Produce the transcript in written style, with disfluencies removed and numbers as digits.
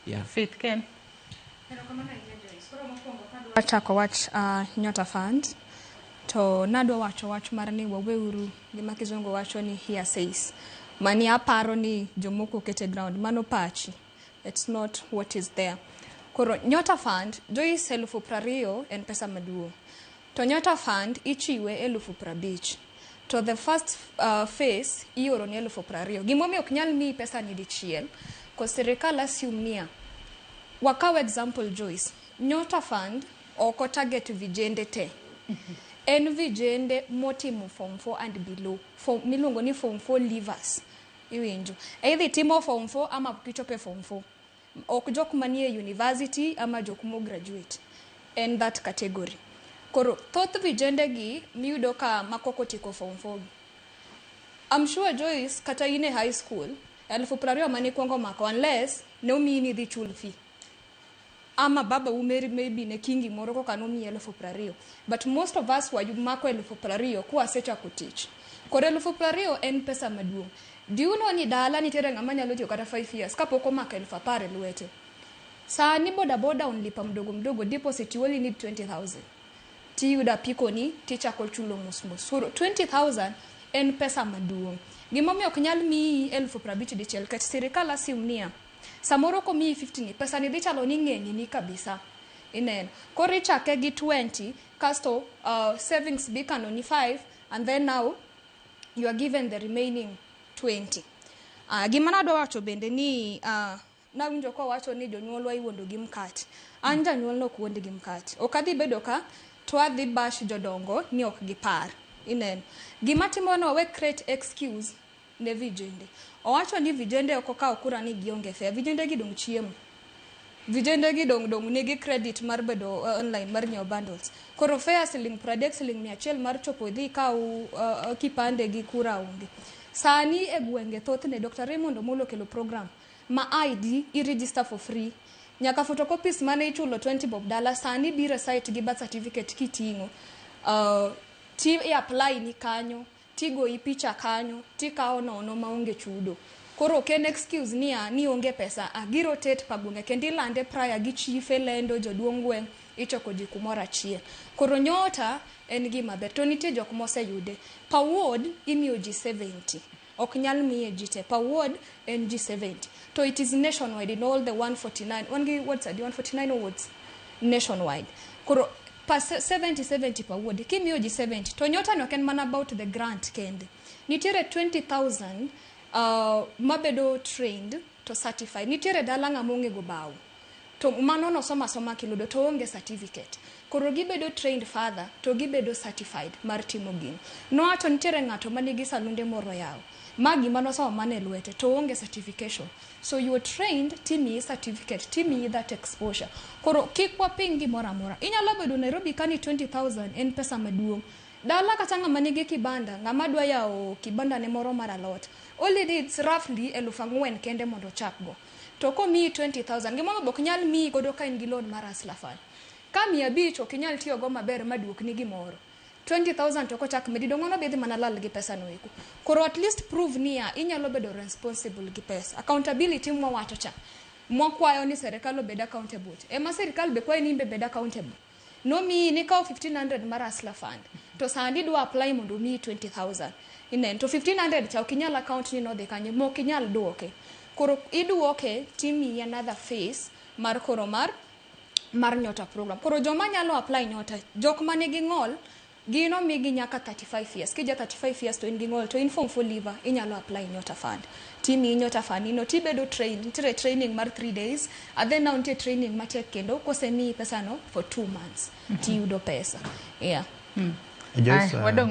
Yeah. Faith Ken. Achako wach Nyota Fund to nadwa wacho wach mar ni waweuru gima kizungu wacho ni hearsays. Mani aparo ni jomoko okete ground, mano pachi. It's not what is there. Koro Nyota Fund, Joyce 20,000 en pesa maduong'. To Nyota Fund ichiwe 50,000. To the first phase ioro ni 20,000. Gimomiyo ok nyal miyi pesa ni dichiel, ko sirikal assume niya, wakaw example Joyce, Nyota Fund ok target vijende te. En vijende motimo form 4 and below, form, miluongo ni form 4 leavers. Iwinjo. Either itimo form 4 ama kichopo e form 4. Ok jok manie university ama jok mo graduate. En that category. Koro thoth vijende gi miyudo ka makoko otieko form 4 gi. I'm sure Joyce kata in e high school 20,000 mane ikuongo mako unless ne omiyi ni idhi chul fee. Ama baba u maybe ne kingi moro koka nomiyi 20,000. But most of us wamako 20,000 kwasechako tich. Koro 20,000 en pesa maduong'. Do you know ni dala nitiere ng'ama nyalo tiyo kata 5 years kapok omako 10,000 e lwete. Sani boda boda unlipa mdogo mdogo deposit you only need 20,000. Tiyudo apiko ni tichako chulo mos mos. Koro 20,000 en pesa maduong'. Gimomiyo ok nyal miyi 50,000 dichiel nikech sirikal assume niya, samoro komiyi 50 ni pesa ni dhi chalo ni ng'eny ni kabisa. Ineno. Koro ichake gi 20 kasto savings be ikano ni 5 and then now you are given the remaining 20. Gima nadwa wacho bende ni nawinjo kowacho ni jonyuolwa iwuondo gi mkate. An janyuol nok wuond gi mkate. Ok adhi bedo ka to adhi bash jodongo ni ok gipar. Ineno. Gima timo no we create excuse ne vijende. Owacho ni vijende ok okawo kura ni gionge fare. Vijende gi dong chiemo. Vijende gi dong dong nigi credit mar bedo online mar nyiewo bundles. Koro fare siling 30 siling 100 mar chopo idhi ikaw kipande gi kura onge. Sani e gwenge thothne Dr. Raymond Omolo okelo program ma ID i register for free. Nyaka photocopies mane ichulo 20 bob dala sani biro e site gi birth certificate kiting'o. Ti i apply ni kanyo, tigoyi picha kanyo, tikawo nono maonge chudo. Koro ok en excuse niya ni onge pesa, a gi rotate pa gwenge kendo ilande prior gi chife lendo joduong' gweng' ichoko ji kumoro achiel. Koro Nyota en gima ber to nitie jok moseyude. Per ward imiyo ji 70. Ok nyal miye ji te. Per ward en ji 70. To it is nationwide in all the 149. Wan gi wards adi? 149 wards nationwide. Koro per 70 70 per ward. Kimiyo ji 70 to Nyota ni ok en mana about the grant kende. Nitiere 20,000 mabedo trained to certified. Nitiere dala ng'ama ong'e go bao. To mano nosoma asoma kiludo to onge certificate. Koro gibedo trained further to gibedo certified mar timo gino. Nowacho nitiere ng'ato manigi salunde moro yawo. Ma gima nosomo mana e lwete to onge certification. So you are trained timiyi certificate, timiyi that exposure. Koro kik waping gimoro amora. Inyalo bedo Nairobi kani 20,000 en pesa maduong'. Dala kata ng'ama nigi kibanda, ng'ama dwa yawo kibanda ne moro mar alot. Only needs roughly 4,000 kende mondo ochakgo. To komiyi 20,000, gimoro be ok nyal miyi godo ka in gi loan mar Hustler Fund. Ka 500 ok inyal tiyogo maber maduokni gimoro. 20,000 to kochak medi dong' mano be idhi mana lal gi pesa no eko. Koro at least prove niya inyalo bedo responsible gi pesa. Accountability mwawacho cha. Mwakwayo ni serikal obed accountable. Ema sirikal be kwayo ni in be bed accountable. Nomiyi nikawo 1500 mar Hustler Fund. To sani idwa apply mondo omiyi 20,000. Ineno. To 1500 cha ok inyal account ni nodhi kanye mok inyal duoke. Koro iduoke timiyi another phase mar koro mar Nyota program. Koro joma nyalo apply Nyota, jok manigi ng'ol, gin omigi nyaka 35 years. Kija 35 years to in gi ng'ol to in form 4 leaver, inyalo apply Nyota Fund. Timiyi Nyota Fund ino tibedo trained. Nitiere training mar 3 days, and then now nitie training matek kendo kosemiyi pesa no for 2 months. Tiyudo pesa. Yeah. Joyce, Ay, wadong'